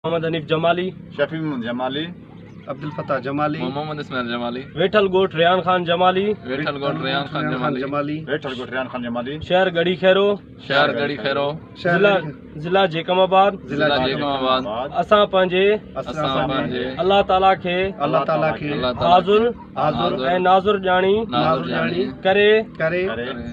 محمد حنيف جمالي. شفيع محمد جمالي. عبدالفتاح جمالي. محمد اسماعيل جمالي. ويٺل ڳوٺ ريحان خان جمالي. ويٺل ڳوٺ ريحان خان جمالي. ويٺل ڳوٺ ريحان خان جمالي. شهر ڳڙهي خيرو. شهر ڳڙهي خيرو. ضلع ضلع جيڪب آباد. ضلع جيڪب آباد. اسان پنهنجي. اسان پنهنجي. الله تعالي کي. الله تعالي کي. حاضر. حاضر ۽ ناظر ڄاڻي. ناظر ڄاڻي. ڪري. ڪري.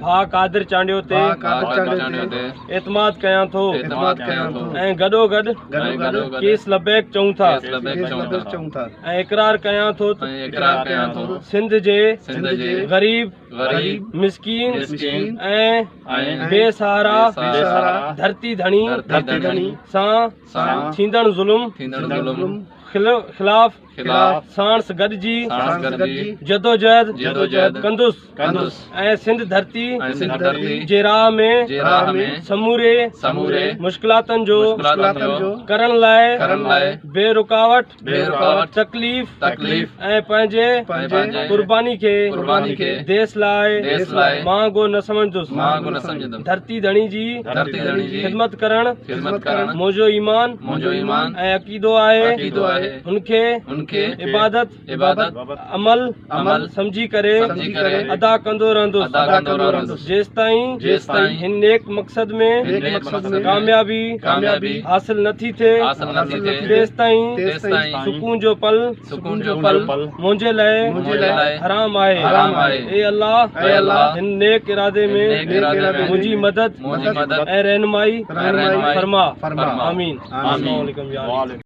ڀاء قادر چانڊيو تي. ڀاء قادر چانڊيو تي. اعتماد ڪيان ٿو. اعتماد ڪيان ٿو. ۽ گڏوگڏ. گڏوگڏ. کيس لبيڪ چئون ٿا. کيس لبيڪ چئون ٿا. ۽ اقرار ڪيان ٿو ته. ۽ اقرار ڪيان ٿو. سنڌ جي. سنڌ جي. غريب. غريب. مسڪين. مسڪين. ۽ ۽ بي سهارا. بي سهارا. ڌرتي ڌڻي. ڌرتي ڌڻي. سان. سان. ٿيندڙ ظلم. ٿيندڙ ظلم. خلاف. خلاف. ساڻس گڏجي. ساڻس گڏجي. جدوجهد. جدوجهد. ڪندس. ڪندس. ۽ سنڌ ڌرتي. ۽ سنڌ ڌرتي. جي راهه ۾. جي راهه ۾. سموري. سموري. مشڪلاتن جو. مشڪلاتن جو. ڪرڻ لاء. ڪرڻ لاء. بي رڪاوٽ. بي رڪاوٽ. تڪليف. تڪليف. ۽ پنهنجي. پنهنجي. قرباني کي. قرباني کي. ديس لاء. ديس لاء. مهانگو نه سمجهندس. مهانگو نه سمجهندس. ڌرتي ڌڻي جي. ڌرتي ڌڻي جي. خدمت ڪرڻ. خدمت ڪرڻ. منهنجو ايمان. منهنجو ايمان. ۽ عقيدو آهي. عقيدو آهي. هن کي. هن کي. عبادت. عبادت. عمل. عمل. سمجهي ڪري. سمجهي ڪري. ادا ڪندو رهندس. ادا ڪندو رهندس. جيستائين. جيستائين. هن نيڪ مقصد ۾. هن نيڪ مقصد ۾. ڪاميابي. ڪاميابي. حاصل نه ٿي ٿئي. حاصل نه ٿي ٿئي. تيستائين. تيستائين. سڪون جو پل. سڪون جو پل. منهنجي لاء. منهنجي لاء. حرام آهي. حرام آهي. اي الله. اي الله. هن نيڪ ارادي ۾. نيڪ ارادي ۾. منهنجي مدد. منهنجي مدد. ۽ رهنمائي. رهنمائي فرما. فرما. آمين. آمين. السلام عليڪم يا علي.